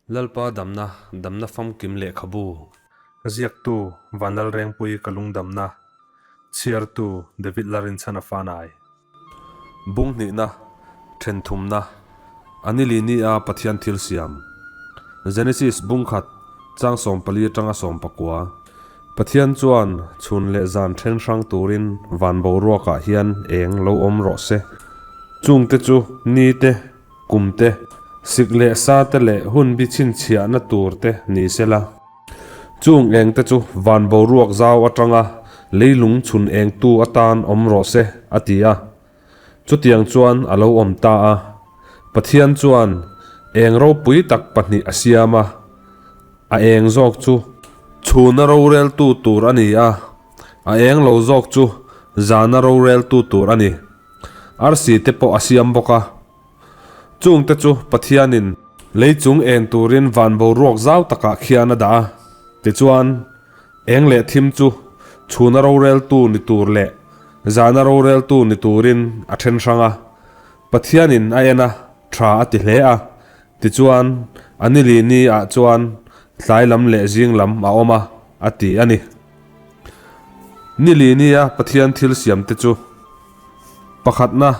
Lalpa damna, damna famkim lehkhabu. Ziaktu, Vanlalrengpui ka lungdamna. Chhiartu, David Larinchhana Fanai. Bung hnihna, then thumna, A ni li ni a Pathian thil siam. Genesis bung khat, chang 14 atanga 19. Pathian chuan chhun leh zan then hrang turin van boruakah hian eng lo awm rawh se. Chungte chu ni te, kum te, sik leh sa te leh hun bi chhinchhiahna tur te ni se la. Chung eng te chu van boruak zau atanga leilung chhun engtu atan awm rawh se, a ti a. Chutiang chuan a lo awm ta a. Pathian chuan eng ropui tak pahnih a siam a, a eng zawk chu chhuna roreltu tur a ni a, a eng lo zawk chu zana roreltu tur a ni. Arsi te pawh a siam bawk a. Chungte chu Pathianin lei chung en turin van boruak zau takah khian a dah a. Tichuan, eng leh thim chu chhuna roreltu ni tur leh zana roreltu ni turin a then hrang a. Pathianin a en a, tha a ti hle a. Tichuan, a ni li ni ah chuan tlai lam leh zing lam a awm a, a ti a ni. Ni li nia Pathian thil siamte chu pakhatna,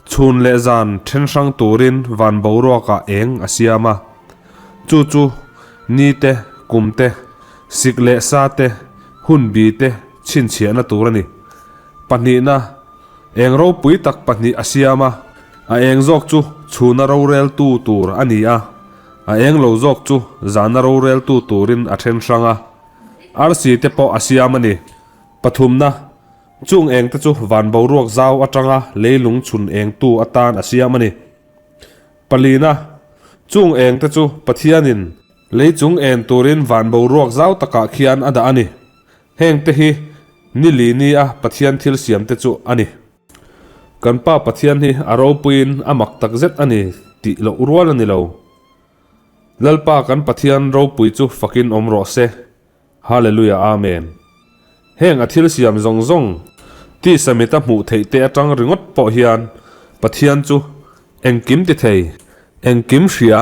Chhun leh zan then hrang turin van boruakah eng a siam a. Chu chu ni te, kum te, sik leh sa te, hun bi te chhinchhiahna tur a ni. Pahnihna, eng ropui tak pahnih a siam a, a eng zawk chu chhuna roreltu tur a ni a, a eng lo zawk chu zana roreltu turin a then hrang a. Arsi te pawh a siam a ni. Pathumna, Chung engte chu van boruak zau atanga leilung chhun engtu atan a siam a ni. Palina, Chung engte chu Pathianin lei chung en turin van boruak zau takah khian a dah a ni. Hengte hi ni li nia Pathian thil siamte chu a ni. Kan Pa Pathian hi a ropuiin a mak takzet a ni tih loh rual a ni lo. Lalpa kan Pathian ropui chu fakin awm rawh se. Hallelujah Amen. Heng a thil siam zawng zawng tisa mita hmuh theih te atang ringawt pawh hian Pathian chu engkim ti thei, engkim hria,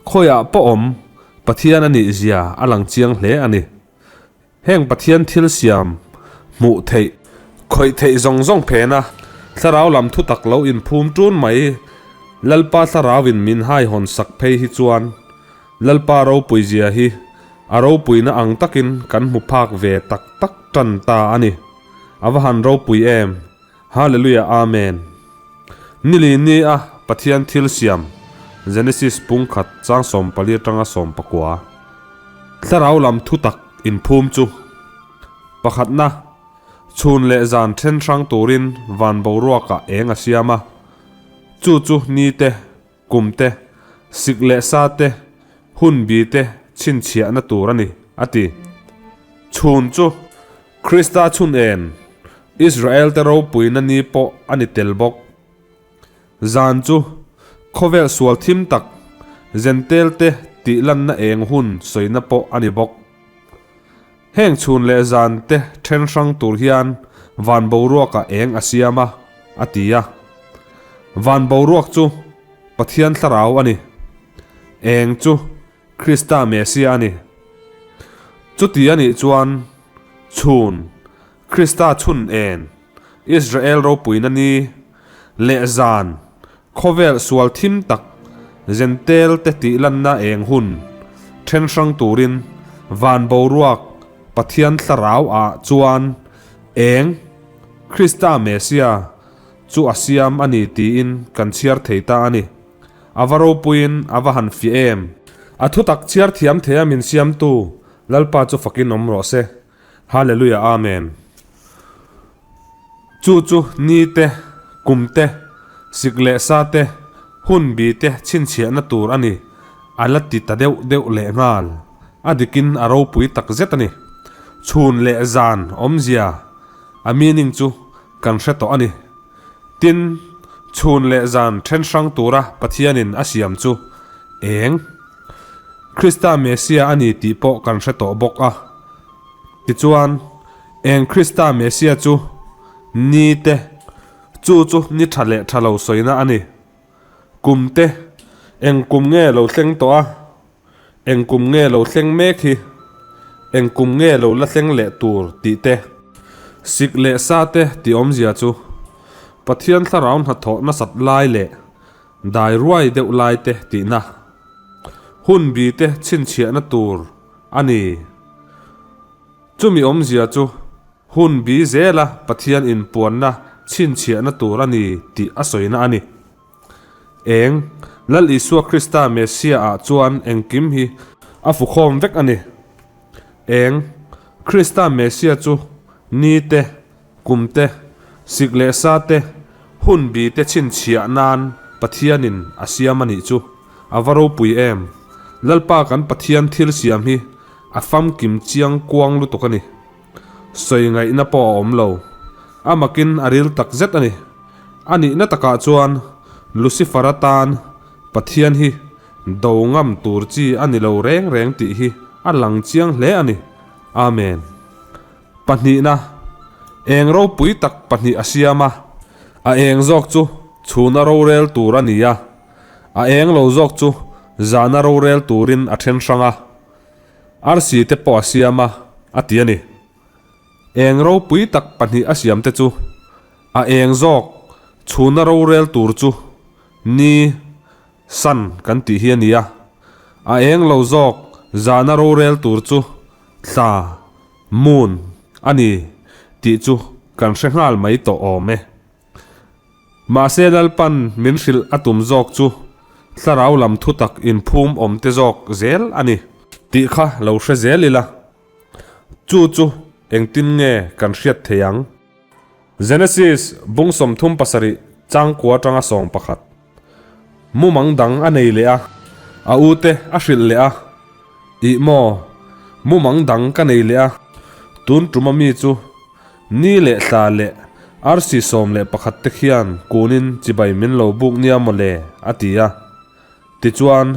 khawiah pawh awm Pathian a nih zia a lang chiang hle a ni. Heng Pathian thil siam hmuh theih, khawih theih zawng zawng phena thlarau lam thutak lo inphum tun mai Lalpa thlarauin min haihawn sak phei hi chuan Lalpa ropui zia hi A ropuina ang takin kan hmu phak ve tak tak tan ta a ni. A va han ropui em! Hallelujah Amen! Nili ni a Pathian thil siam, Genesis pung khat chang 14 atanga 19. Thlarau lam thutak inphum chu. Pakhatna, chhun leh zan then hrang turin van boruakah eng a siam a. Chu chu ni te, Kum te, sik leh sa te, hun bi te chhinchhiahna tur a ni, a ti. Chhun chu Krista chhun en, Israel te ropuina ni pawh a ni tel bawk. Zan chu khawvel sual thim tak, Zentel te tih lanna eng hun sawina pawh a ni bawk. Heng chhun leh zan te then hrang tur hian van boruakah eng a siam a, a ti a. Van boruak chu Pathian thlarau a ni. Eng chu Krista Mesia a ni. Chuti a nih chuan chhun, Krista chhun en, Israel ropuina ni, leh zan, khawvel sual thim tak, Zentel te tih lanna eng hun then hrang turin van boruak Pathian thlarau ah chuan eng Krista Mesia chu a siam a ni tiin kan chhiar thei ta a ni. A va ropuiin a va han fiah em! A thutak chhiar thiam thei a min siamtu Lalpa chu fakin awm rawh se. Hallelujah Amen. Chu chu ni te, kum te, sik leh sa te, hun bi te chhinchhiahna tur a ni, a la ti ta deuh deuh leh nghal. A dikin a ropui tak zet a ni. Chhun leh zan awmzia, a meaning chu kan hre tawh a ni. Tin, chhun leh zan then hrang tura Pathianin a siam chu eng? Krista Mesia a ni tih pawh kan hre tawh bawk a. Tichuan, eng Krista Mesia chu ni te, chu chu ni tha leh tha lo sawina a ni. Kum te, eng kum nge lo thleng tawh a? Eng kum nge lo thleng mek hi? Eng kum nge lo la thleng leh tur tih te? Sik leh sa te tih awmzia chu Pathian thlarau hnathawh nasat lai leh dai ruai deuh lai te tihna. Hun bi te chhinchhiahna tur a ni. Chumi awmzia chu hun bi zela Pathian inpuanna chhinchhiahna tur a ni tih a sawina a ni. Eng, Lal Isua Krista Messiah ah chuan engkim hi a fukhawm vek a ni. Eng, Krista Messiah chu ni te, kum te, sik leh sa te, hun bi te chhinchhiah nan Pathianin a siam a nih chu. A va ropui em! Lalpa kan Pathian thil siam hi a famkim chiang kuang lutuk a ni. Sawi ngaihna pawh a awm lo. A makin a ril tak zet a ni. A nihna takah chuan Lucifer-a tan Pathian hi do ngam tur chi a ni lo reng reng tih hi a lang chiang hle a ni. Amen. Pahnihna, eng ropui tak pahnih a siam a, a eng zawk chu chhuna rorel tur a ni a, a eng lo zawk chu zana rorel turin a then hrang a. Arsi te pawh a siam a, a ti a ni. Eng ropui tak pahnih a siam te chu, a eng zawk chhuna rorel tur chu ni, sun, kan tih hi a ni a, a eng lo zawk zana rorel tur chu thla, moon, a ni tih chu kan hre nghal mai tawh awm e. Mahse Lalpan min hrilh a tum zawk chu thlarau lam thutak inphum awm te zawk zel a ni tih kha lo hre zel ila. Chu chu engtin nge kan hriat thei ang? Genesis bung 37 changkua atanga 11. Mumang dang a nei leh a, a u te a hrilh leh a, Ih maw, mumang dang ka nei leh a, tun tuma mi chu ni leh thla leh arsi 11 te khian kunin chibai min lo buk nia maw le, a ti a. Tichuan,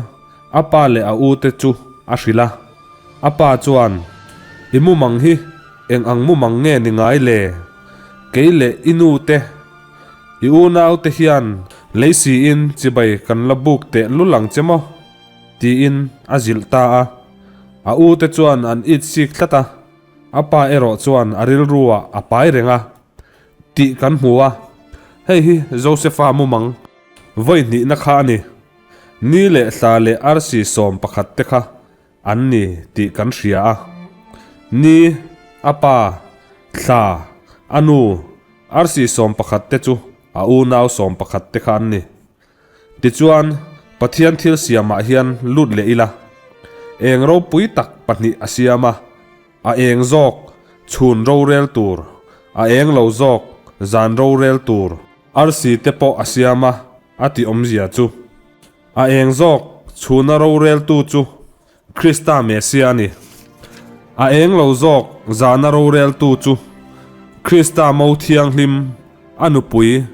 a pa leh a u te chu a hrilh a. A pa chuan, I mumang hi eng ang mumang nge ni ngai le? Kei leh i nu te, i unau te hian lei siin chibai kan la buk teh lul ang che maw? tiin a zilh ta a. A u te chuan an it sik tlat a, a pa erawh chuan a rilru ah a pai reng a tih kan hmu a. Hei hi Josefa mumang Vawi hnihna kha a ni. Ni leh thla leh arsi 11 te kha an ni tih kan hria a. Ni, a pa, thla, a nu, arsi 11 te chu a unau 11 te kha an ni. Tichuan, Pathian thil siamah hian lut leh ila. Eng ropui tak pahnih a siam a, a eng zawk chhun rorel tur, a eng lo zawk zan rorel tur. Arsi te pawh a siam a, a ti awmzia chu. A eng zawk chhuna roreltu chu Krista Mesia a ni. A eng lo zawk zana roreltu chu Krista Mo Thianghlim, a nupui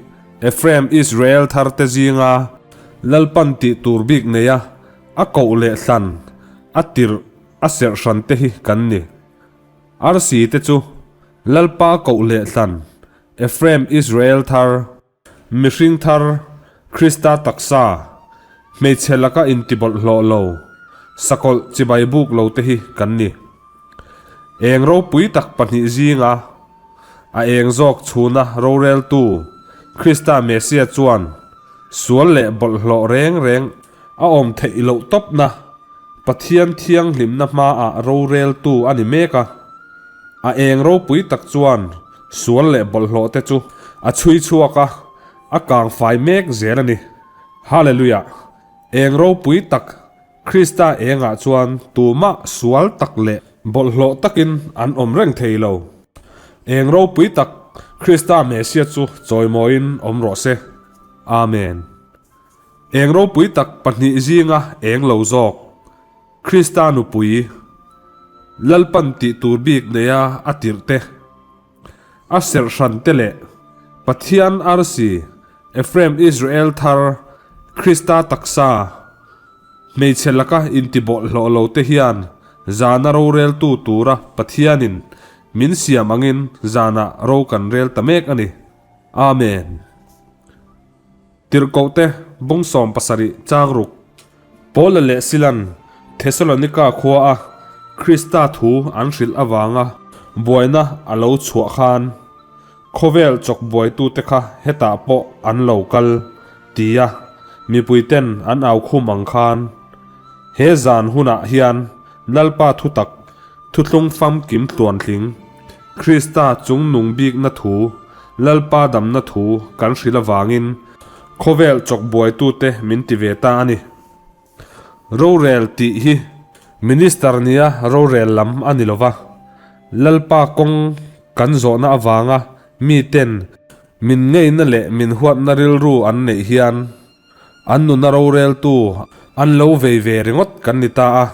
Ephraim Israel thar te zinga Lalpan tih tur bik neia a koh leh hlan a tirh a serh hran te hi kan ni. Arsi te chu Lalpa koh leh hlan Ephraim Israel thar, mihring thar, Krista taksa, hmeichhe laka intibawlhhlawh lo, sakawlh chibai buk lo te hi kan ni. Eng ropui tak pahnih zinga a eng zawk chhuna roreltu Krista Messiah chuan sual leh bawlhhlawh reng reng a awm theih loh tawpna Pathian thianghlimna hmaah roreltu a ni mek a. A eng ropui tak chuan sual leh bawlhhlawh te chu a chhui chhuak a, a kang fai mek zel a ni. Hallelujah! Eng ropui tak Krista engah chuan tumah sual tak leh bawlhhlawh takin an awm reng thei lo. Eng ropui tak Krista Messiah chu chawimawiin awm rawh se. Amen. Eng ropui tak pahnih zinga eng lo zawk, Krista nupui, Lalpan tih tur bik neia a tirh te, a serh hran te leh Pathian arsi Ephraim Israel thar Krista taksa hmeichhe laka intibawlhhlawh lo te hian zana roreltu tura Pathianin min siam angin zanah ro kan rel ta mek a ni. Amen. Tirhkohte bung 70 chang ruk. Paula leh Silan. Thesalonika khua a Krista thu an hrilh avanga buaina a lo chhuah khan khawvel chawkbuaitute kha hetah pawh an lo kal tia mipuiten an au khum ang khan he zan hunah hian Lalpa thutak thuthlung famkim tluantling Krista chungnung bikna thu Lalpa damna thu kan hrilh avangin khawvel chawkbuaitute min ti ve ta a ni. Rorel tih hi Minister nia rorel lam a ni lova, Lalpa kawng kan zawhna avanga miten min ngeina leh min huatna rilru an neih hian an nuna roreltu an lo vei ve ringawt kan ni ta a,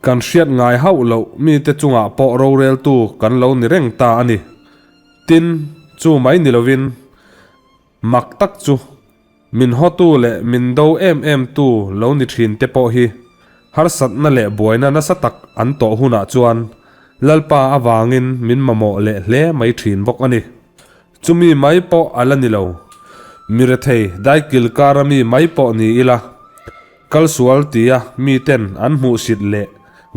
kan hriat ngai hauh loh mite chungah pawh roreltu kan lo ni reng ta a ni. Tin, chu mai ni lovin mak tak chu Min hawtu leh min do em em tu lo ni thin te pawh hi harsatna leh buaina nasa tak an tawh hunah chuan Lalpa avangin min mamawh leh hle mai thin bawk a ni. Chumi mai pawh a la ni lo. Mi rethei daikil kara mi mai pawh ni ila, kalsual tia miten an hmuhsit leh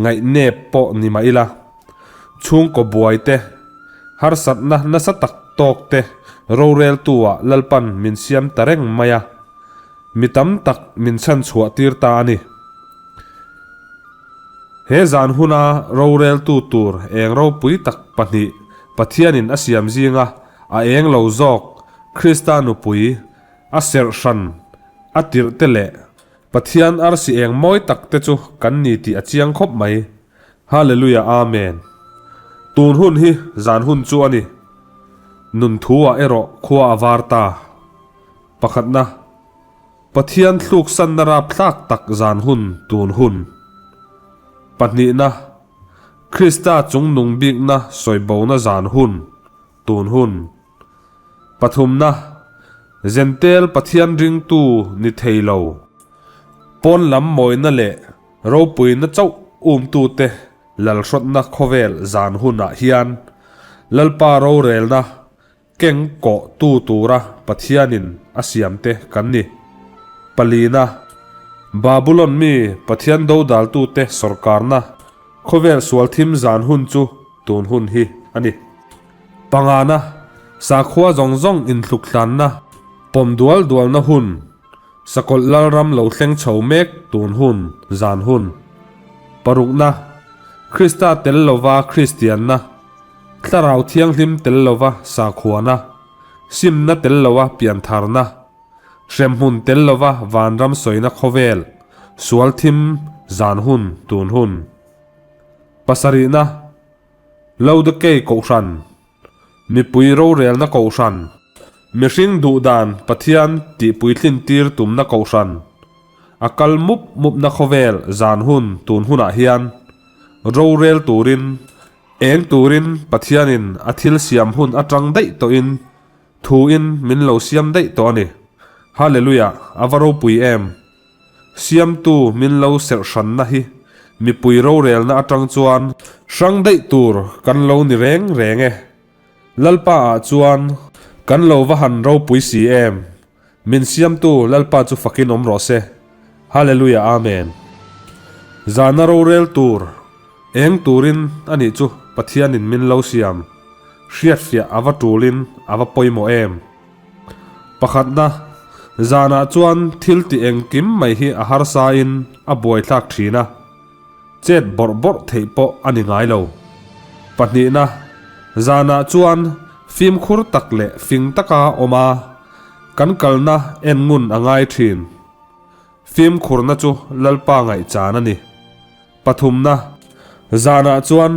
ngaihnep pawh ni mah ila, Chhungkaw buai te, harsatna nasa tak tawk te roreltu-ah Lalpan min siam ta reng mai a, mi tam tak min chhanchhuah tir ta a ni. He zan huna roreltu tur eng ropui tak pahnih Pathianin a siam zinga a eng lo zawk Krista nupui a serh hran a tirh te leh Pathian arsi eng mawi tak te chu kan ni tih a chiang khawp mai. Hallelujah Amen. Tun hun hi zan hun chu a ni. Nun thu ah erawh khua a var ta. Pakhatna, Pathian thluksanna rapthlak tak zan hun tun hun. Pahnihna, Krista chungnung bikna sawibona zan hun tun hun. Pathumna, Zentel Pathian ringtu ni thei lo. Pawn lam mawina leh ropuina chauh umtute lalhrawtna khawvel zan hunah hian Lalpa rorelna keng kawh tu tura Pathianin a siamte kan ni. Palina, Babulon mi Pathian dodaltute sawrkarna khawvel sual thim zan hun chu tun hun hi a ni. Pangana, Sakhua zawng zawng inthlukthlanna pawm dual dualna hun Sakawlh Lalram lo thleng chho mek tun hun, zan hun. Parukna, Krista tel lova Kristianna, Thlarau Thianghlim tel lova sakhuana, simna tel loa piantharna, hremhmun tel lova vanram sawina khawvel, sual thim, zan hun, tun hun. Pasarihna, Laodikei Kohhran. Mipui rorelna kohhran, mihring duhdan Pathian tihpuitlin tir tumna kohhran, a kal mup mupna khawvel zan hun tun hunah hian rorel turin, eng turin Pathianin a thil siam hun atang daih tawhin thuin min lo siam daih tawh a ni. Hallelujah! A va ropui em! Siamtu min lo serh hranna hi mipui rorelna atang chuan hrang daih tur kan lo ni reng reng e. Lalpa ah chuan kan lo va han ropui si em. Min siamtu Lalpa chu fakin awm rawh se. Hallelujah Amen. Zana rorel tur eng turin anih chu Pathianin min lo siam hriatfiah ava tulin ava pawimawh em. Pakhatna, zanah chuan thil ti engkim mai hi a harsain a buaithlak thin a, chet bawrh bawrh theih pawh a ni ngai lo. Pahnihna, zanah chuan fimkhur tak leh fing taka awm a, kan kalna en ngun a ngai thin. Fimkhurna chu Lalpa ngaihchan a ni. Pathumna, zanah chuan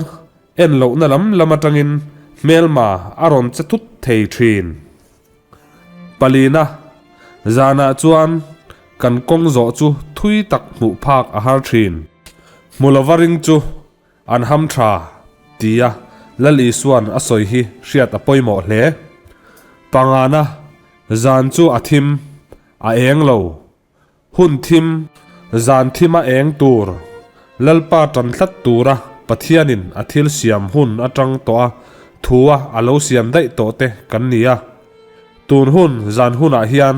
En lohna lam lam atangin hmelma a rawn che thut thei thin. Palina, zanah chuan kan kawng zawh chu thui tak hmuh phak a har thin. Hmu lova ring chu an ham tha, tia Lal Isua'n a sawi hi hriat a pawimawh hle. Pangana, zan chu a thim, a eng lo. Hun thim, zan thima eng tur, Lalpa tan tlat tura Pathianin a thil siam hun atang tawh a thua a lo siam daih tawh te kan ni a. Tun hun zan hunah hian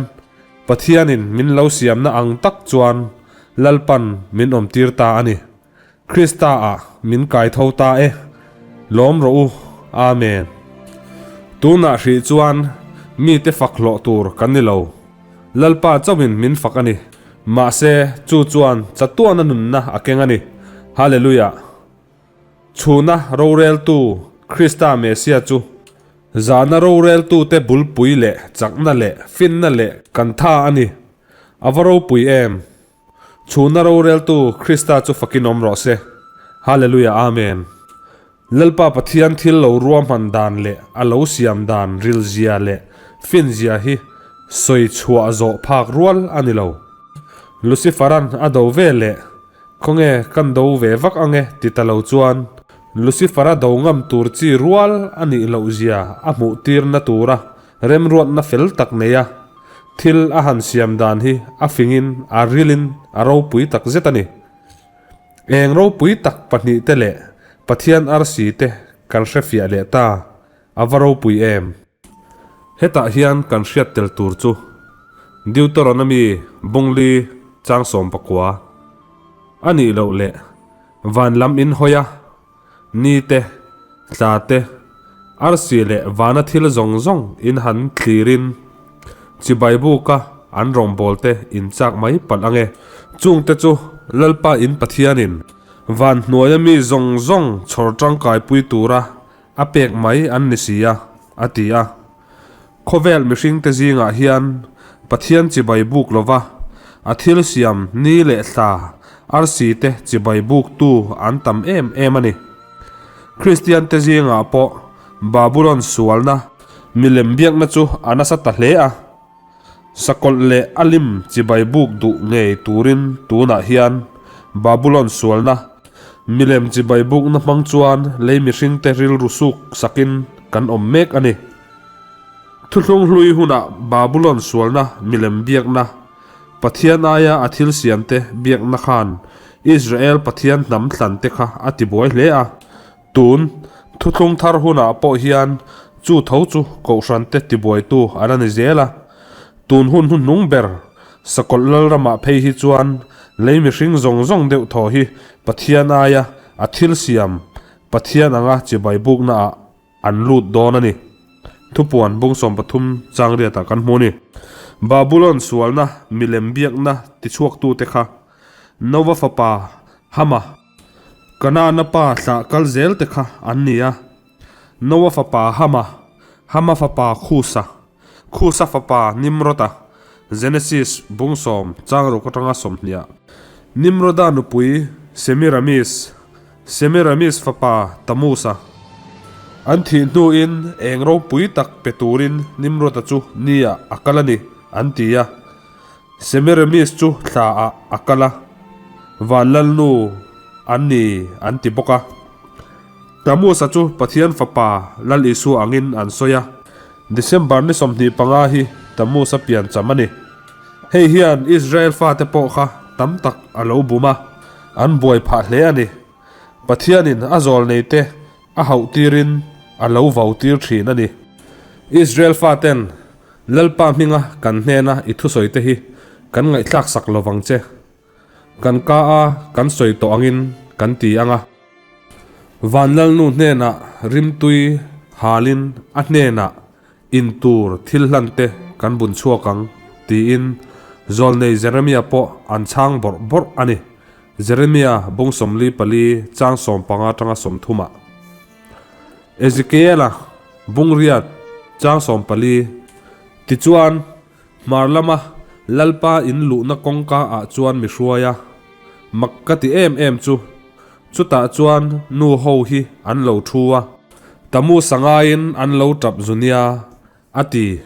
Pathianin min lo siamna ang tak chuan Lalpan min awmtir ta a ni. Krista ah min kai tho ta e. Lawm rawh u. Amen. Tunah hrih chuan mite fak hlawh tur kan ni lo. Lalpa chauhin min fak a ni. Mahse, chu chuan chatuana nunna a keng a ni. Hallelujah! Chhuna roreltu Krista Mesia chu zahna roreltute bulpui leh chakna leh finna leh kan tha a ni. A va ropui em! Chhuna roreltu Krista chu fakin awm rawh se. Hallelujah Amen. Lalpa Pathian thil lo ruahman dan leh a lo siam dan rilzia leh finzia hi sawi chhuah zawh phak rual a ni lo. Lucifer-a'n a do ve leh Khawnge kan do ve vak ange ti ta lo chuan Lucifer-a do ngam tur chi rual a nih loh zia a hmuh tirna tura remruatna fel tak nei a, thil a han siam dan hi a fingin a rilin a ropui tak zet a ni. Eng ropui tak pahnihte leh Pathian arsi te kan hrefiah leh ta, a va ropui em! Hetah hian kan hriat tel tur chu Deuteronomy bungli chang 19 a nih loh leh van lam in hawi a, ni te, tla te, arsi leh vana thil zawng zawng in han thlirin chibai buka an rawngbâwl te in châk mai palh ang e. Chungte chu Lalpa in Pathianin van hnuaia mi zawng zawng chhawr tangkaipui tura A pek mai an ni si a, a ti a. Khawvel mihringte zingah hian Pathian chibai buk lova a thil siam ni leh thla arsi te chibai buktu an tam em em a ni. Kristiante zingah pawh Babulon sualna milem biakna chu a nasa ta hle a. Sakawlh leh a lim chibai buk duh ngei turin tunah hian Babulon sualna milem chibai bukna hmang chuan lei mihringte rilru suk sakin kan awm mek a ni. Thuthlung hlui hunah Babulon sualna milem biakna, Pathian aia a thil siamte biakna khan Israel Pathian hnam thlante kha a tibuai hle a. Tun thuthlung thar hunah pawh hian chu tho chu Kohhrante tibuaitu a la ni zel a. Tun hun hnuhnung ber Sakawlh Lalramah phei hi chuan lei mihring zawng zawng deuh thaw hi Pathian aia a thil siam Pathian anga chibai buknaah an lut dawn a ni. Thupuan bung 13 chang riatah kan hmu a ni. Babulon sualna milem biakna tichhuaktute kha Nova fapa Hama, Kanaana pa thlah kal zel te kha an ni a, Noa fapa Hama, Hama fapa Khusa, Khusa fapa Nimroda, Genesis bung 10 chang ruk atanga 20 ah. Nimroda nupui Semiramis, Semiramis fapa Tamusa. An thih hnuin eng ropui tak pe turin Nimroda chu ni ah a kal a ni, an ti a. Semiramis chu thla ah a kal a, Van Lalnu an ni an ti bawk a. Tamusa chu Pathian Fapa Lal Isua angin an sawi a. December ni 25 hi Tamusa piancham a ni. Hei hian Israel fate pawh kha tam tak a lo bum a, an buai phah hle a ni. Pathianin a zawlneite a hauh tirin a lo vau tir thin a ni. Israel faten Lalpa hminga kan hnena i thusawi te hi kan ngaihthlak sak lo vang che. Kan ka a kan sawi tawh angin kan ti ang a. Van Lalnu hnenah rimtui halin a hnenah in tur thil hlan te kan bun chhuak ang tiin Zawlnei Jeremia pawh an chhang bawrh bawrh a ni. Jeremia bung 44 chang 15 atanga 30 ah. Ezekiela bung riat chang 14. Tichuan, hmar lama Lalpa in luhna kawngka ah chuan mi hruai a, mak ka ti em em chu, chutah chuan nu ho hi an lo thu a, Tamusa ngaiin an lo tap zu nia, a ti.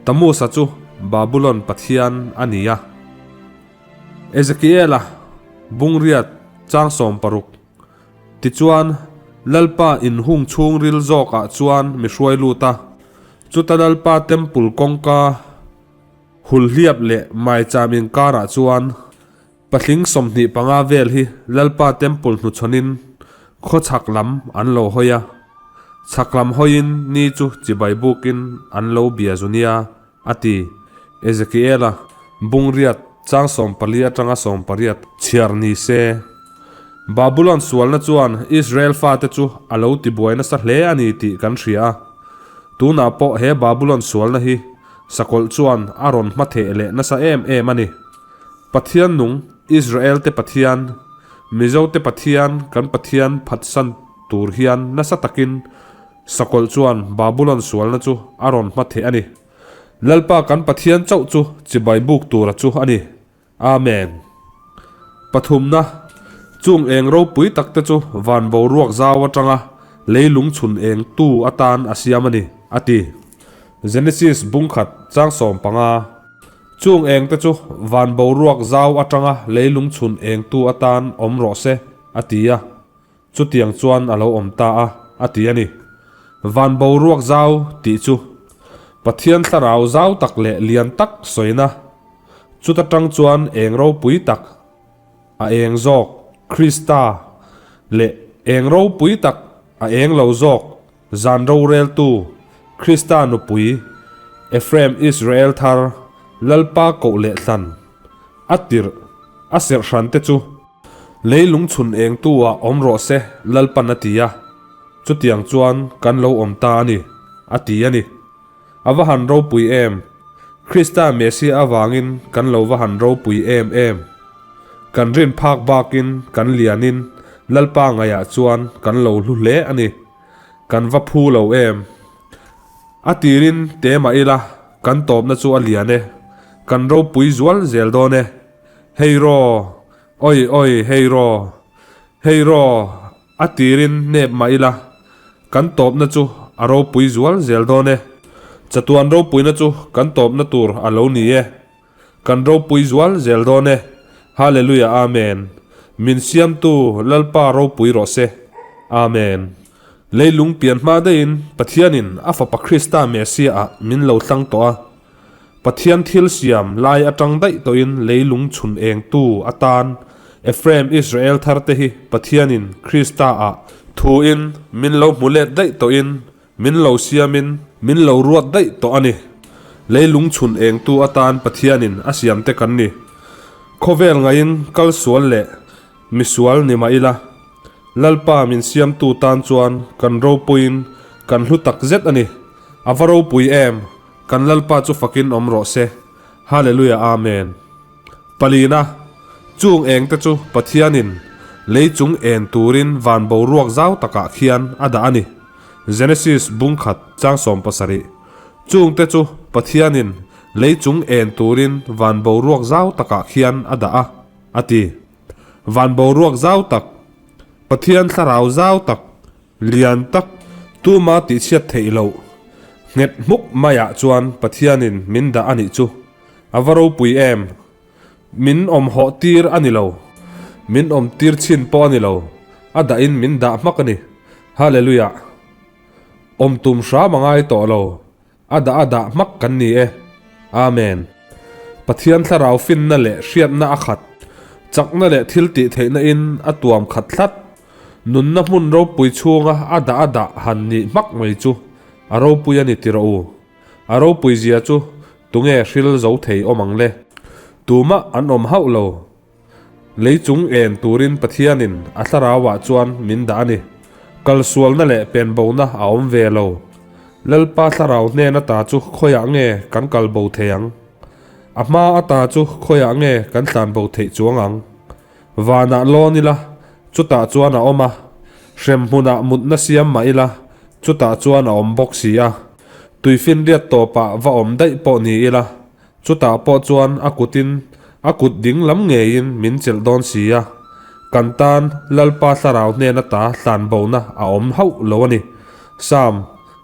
Tamusa chu Babulon pathian a ni a. Ezekiela bung riat chang 60. Tichuan, Lalpa inhung chhungril zawkah chuan mi hruai lut a, chuta Lalpa Temple kawngka hulhliap leh maicham inkarah chuan patling 25 vel hi Lalpa Temple hnuchhawnin khaw chhak lam an lo hawi a, chhak lam hawiin ni chu chibai bukin an lo bia zu nia, a ti. Ezekiela bung riat chang 14 atanga 18 chhiar ni se. Babulon sualna chuan Israel fate chu a lo tibuai nasa hle a ni tih kan hria a. Tunah pawh he Babulon sualna hi sakawlh chuan a rawn hmatheh leh nasa em em a ni. Pathian nung, Israel-te Pathian, Mizote Pathian, kan Pathian phatsan tur hian nasa takin sakawlh chuan Babulon sualna chu a rawn hmatheh a ni. Lalpa kan Pathian chauh chu chibai buk tura chu a ni. Amen. Pathumna, Chung eng ropui takte chu van boruak zau atanga leilung chhun eng tu atan a siam a ni, a ti. Genesis bungkhat chang 15. Chung engte chu van boruak zau atanga leilung chhun eng tu atan awm rawh se, a ti a. Chutiang chuan a lo awm ta a, a ti a ni. Van boruak zau tih chu Pathian thlarau zau tak leh lian tak sawina, chuta tang chuan eng ropui tak, a eng zawk, Krista, leh eng ropui tak, a eng lo zawk, zan roreltu, Krista nupui, Ephraim Israel thar, Lalpa koh leh thlan, a tirh, a serh hran te chu. Leilung chhun engtu ah awm rawh se Lalpan a ti a, chutiang chuan kan lo awm ta a ni, a ti a ni. A va han ropui em! Krista Messiah avangin kan lo va han ropui em em! Kan rin phak bakin kan lianin Lalpa ngaihah chuan kan lo hlu hle a ni. Kan va phu lo em! A tirin te mah ila kan tawpna chu a lian e, kan ropui zual zel dawn e. Hei raw, oi oi hei raw, hei raw, a tirin nep mah ila, kan tawpna chu a ropui zual zel dawn e. Chatuan ropuina chu kan tawpna tur a lo ni e. Kan ropui zual zel dawn e. Hallelujah Amen. Min siamtu Lalpa ropui rawh se. Amen. Leilung pian hma daihin Pathianin a Fapa Krista Messiah ah min lo tlang tawh a. Pathian thil siam lai atang daih tawhin leilung chhun engtu atan Ephraim Israel tharte hi Pathianin Krista ah thuin min lo hmu let daih tawhin min lo siamin min lo ruat daih tawh a ni. Leilung chhun engtu atan Pathianin a siamte kan ni. Khawvel ngaiin kal sual leh misual ni mah ila, Lalpa min siamtu tan chuan kan ropuiin kan hlu tak zet a ni. A va ropui em! Kan Lalpa chu fakin awm rawh se. Hallelujah Amen. Palina, Chung engte chu Pathianin lei chung en turin van boruak zau takah khian a dah a ni. Genesis bung khat chang 70. Chungte chu Pathianin lei chung en turin van boruak zau takah khian a dah a, a ti. Van boruak zau tak, Pathian thlarau zau tak, Lian tak, tuma tihchhiat theih loh. Nghet hmuk maiah chuan Pathianin min dah a nih chu. A va ropui em? Min awm hawh tir a ni lo. Min awm tir chhin pawh a ni lo. A dahin min dah hmak a ni. Hallelujah! Awm tum hram a ngai tawh lo. A dah a dah hmak kan ni e. Amen. Pathian thlarau finna leh hriatna a khat, chakna leh thil tih theihna in a tuam khat tlat. Nunna hmun ropui chhunga a dah a dah han nih hmak mai chu a ropui a ni ti rawh u. A ropui zia chu tunge hril zo thei awm ang le? Tumah an awm hauh lo. Lei chung en turin Pathianin a thlarauah chuan min dah a ni. Kalsualna leh penbona a awm ve lo. Lalpa thlarau hnen ata chu khawiah nge kan kal bo thei ang? A hma ata chu khawiah nge kan tlan bo theih chuang ang? Vanah lawn ila, chutah chuan a awm a. Hremhmunah mutna siam mah ila, chutah chuan a awm bawk si a. Tuifinriat tawpah va awm daih pawh ni ila, Chutah pawh chuan a kutin a kut ding lam ngeiin min chelh dawn si a, kan tan Lalpa thlarau hnen ata hlanbona a awm hauh lo a ni. Psalm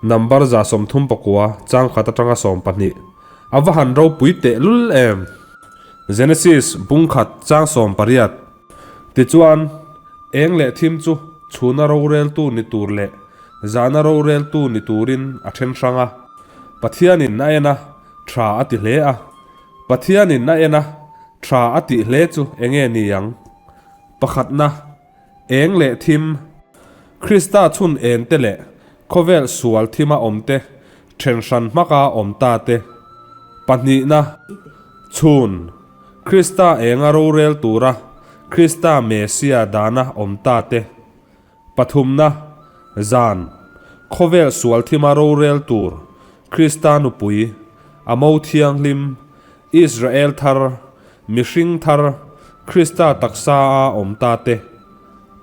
number 39 chang khat atanga 12. A va han ropui teh lul em! Genesis bung khat chang 18. Tichuan, eng leh thim chu chhuna roreltu ni tur leh zana roreltu ni turin a then hrang a. Pathianin a en a, Tha a ti hle a. Pathianin a en a, tha a tih hle chu enge ni ang? Pakhatna, eng leh thim, Krista chhun en te leh khawvel sual thima awm te, then hran hmaka awm ta te. Pahnihna, chhun, Krista enga rorel tura. Krista Mesia dana awm ta te. Pathumna, Zan, khawvel sual thima rorel tur, Krista nupui, a mo thianghlim, Israel thar, mihring thar, Krista taksa a awm ta te.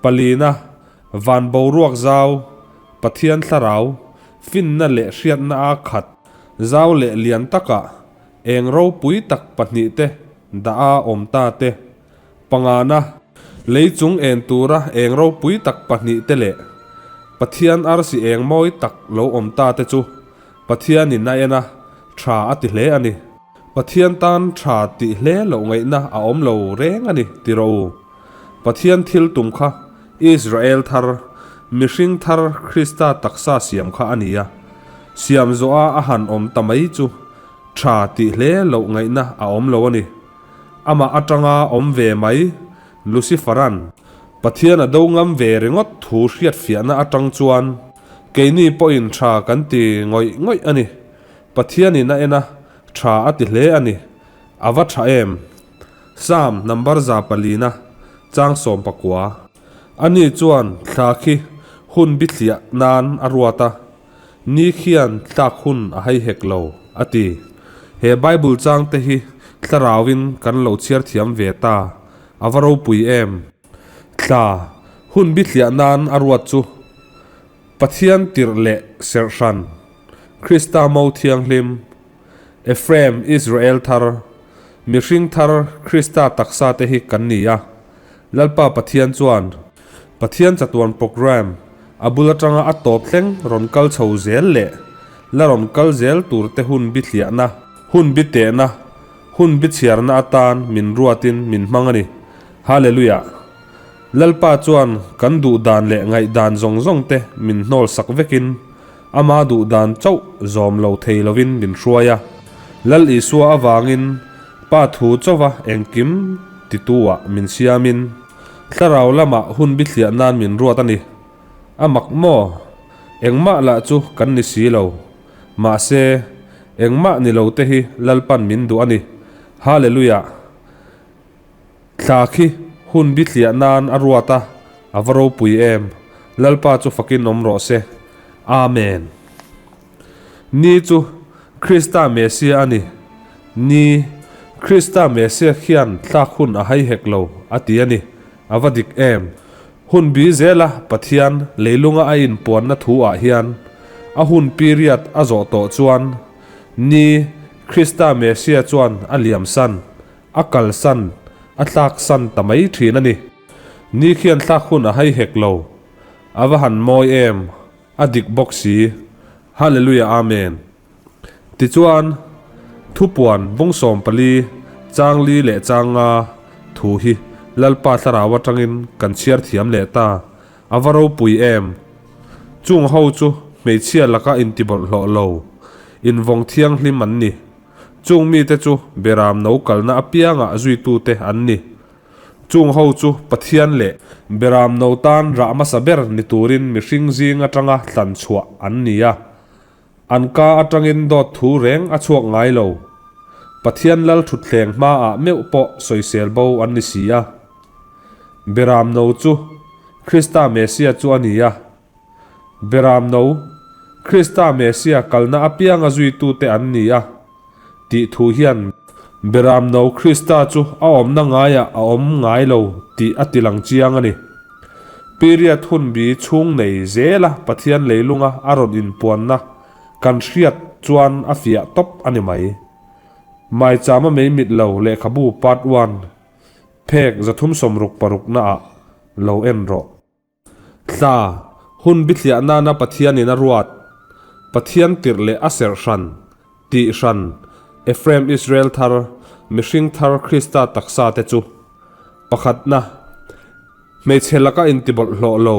Palina, Van boruak zau, Pathian thlarau, finna leh hriatna a khat, zau leh lian takah eng ropui tak pahnihte dah a awm ta te. Pangana, lei chung en tura eng ropui tak pahnihte leh Pathian arsi eng mawi tak lo awm ta te chu Pathianin a en a, tha a ti hle a ni. Pathian tan tha tih hle loh ngaihna a awm lo reng a ni ti rawh u. Pathian thil tum kha Israel thar, mihring thar Krista taksa siam kha a ni a. Siam zawha a han awm ta mai chu tha tih hle loh ngaihna a awm lo a ni. Amah atanga awm ve mai Lucifer-a'n Pathian a do ngam ve ringawt thu hriatfiahna atang chuan keini pawhin tha kan ti ngawih ngawih a ni. Pathianin a en a, tha a ti hle a ni. A va tha em? Psalm number 400, chang 19. Ani chuan thla khi hun bithliah nan a ruat a. Ni khian tlak hun a hai hek lo, a ti. He Bible chang te hi thlarauin kan lo chhiar thiam ve ta, a va ropui em? Thla, hun bithliah nan a ruat chu Pathian tirh leh serh hran, Krista mo thianghlim, Ephraim Israel thar, mihring thar Krista taksa te hi kan ni a. Lalpa Pathian chuan Pathian chatuan program a bul atanga a tawp thleng rawn kal chho zel leh la rawn kal zel tur te hun bithliahna, hun bitehna, hun bichhiarna atan min ruatin min hmang a ni. Hallelujah! Lalpa chuan kan duh dan leh ngaihdan zawng zawng te min hnawl sak vekin ama duh dan chauh zawm lo thei lovin min hruai a. Lal Isua avangin Pa thu chauva engkim tituah min siamin Thlarau lamah hun bithliah nan min ruat a ni. A mak maw? Engmah lah chu kan ni si lo. Mahse, engmah ni lo te hi Lalpan min duh a ni. Hallelujah! Thla khi hun bithliah nan a ruat a, a va ropui em! Lalpa chu fakin awm rawh se. Amen. Ni chu Krista Mesia a ni. Ni, Krista Mesia khian thlak hun a hai hek lo, a ti a ni. A va dik em! Hun bi zela Pathian leilunga a inpuanna thu ah hian a hun period a zawh tawh chuan Ni, Krista Mesia chuan a liamsan, a kalsan, a tlaksan ta mai thin a ni. Ni khian thlak hun a hai hek lo. A va han mawi em! A dik bawk si. Hallelujah Amen. Tichuan, Thupuan bung 14, chang li leh chang nga thu hi Lalpa Thlarau atangin kan chhiar thiam leh ta. A va ropui em! Chung ho chu hmeichhia laka intibawlhhlawh lo, invawng thianghlim an ni. Chung mite chu Beram no kalna apiangah zuitute an ni. Chung ho chu Pathian leh Beram no tan rah hmasa ber ni turin mihring zing atanga thlan chhuah an ni a. An ka atangin dawt thu reng a chhuak ngai lo. Pathian lal thutthleng hmaah meuh pawh sawisel bo an ni si a. Beram no chu Krista Mesia chu a ni a. Beram no, Krista Mesia kalna apianga zuitute an ni a. Tih thu hian Beram no Krista chu a awmna ngaiah a awm ngai lo tih a tilang chiang a ni. Period hun bi chhung nei zela Pathian leilunga a rawn inpuanna kan hriat chuan a fiah tawp a ni mai. Maichama mei mit lo lehkhabu part one phek 366 naah lo en rawh. Thla, hun bithliah nana Pathianin a ruat, Pathian tirh leh a serh hran, tih hran, Ephraim Israel thar, mihring thar Krista taksa te chu. Pakhatna, hmeichhe laka intibawlhhlawh lo,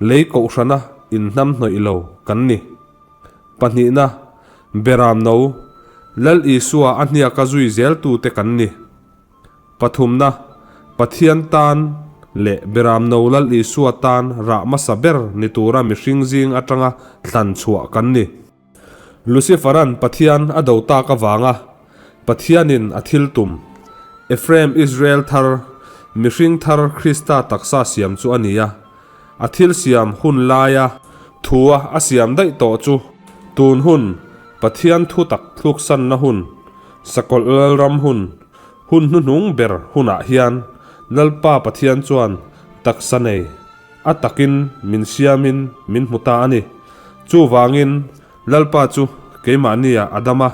lei kohhrana inhnamhnawih lo kan ni. Pahnihna, Beram no, Lal Isua a hniaka zui zeltute kan ni. Pathumna, Pathian tan leh Beramno Lal Isua tan rah hmasa ber ni tura mihring zing atanga thlan chhuah kan ni. Lucifer-a'n Pathian a do tak avanga Pathianin a thil tum, Ephraim Israel thar, mihring thar Krista taksa siam chu a ni a. A thil siam hun laia thua a siam daih tawh chu tun hun Pathian thu tak thluksanna hun, Sakawlh Lalram hun, hun hnuhnung ber hunah hian Lalpa Pathian chuan taksa nei a takin min siamin min hmu ta a ni. Chuvangin Lalpa chu keimahniah a dam a,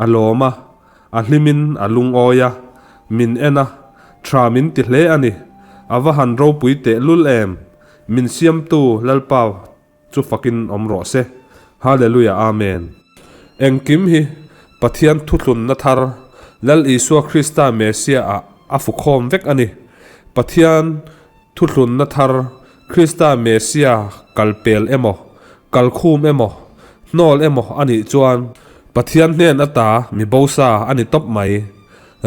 a lawm a, A hlimin a lungawi a, min en a, tha min ti hle a ni. A va han ropui tehlul em! Min siamtu Lalpa chu fakin awm rawh se. Hallelujah Amen. Engkim hi Pathian thuthlunna thar Lal Isua Krista Messiah ah a fukhawm vek a ni. Pathian Thuthlunna thar, Krista Messia kalpel emaw, kalkhum emaw, hnawl emaw a nih chuan Pathian hnen ata mi bosa a ni tawp mai.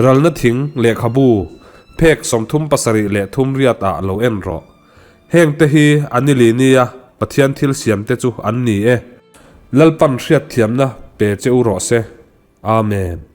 Ralna thing lehkhabu phek 37 riat ah lo en rawh. Hengte hi a ni li nia Pathian thil siamte chu an ni e. Lalpan hriatthiamna pe che u rawh se. Amen.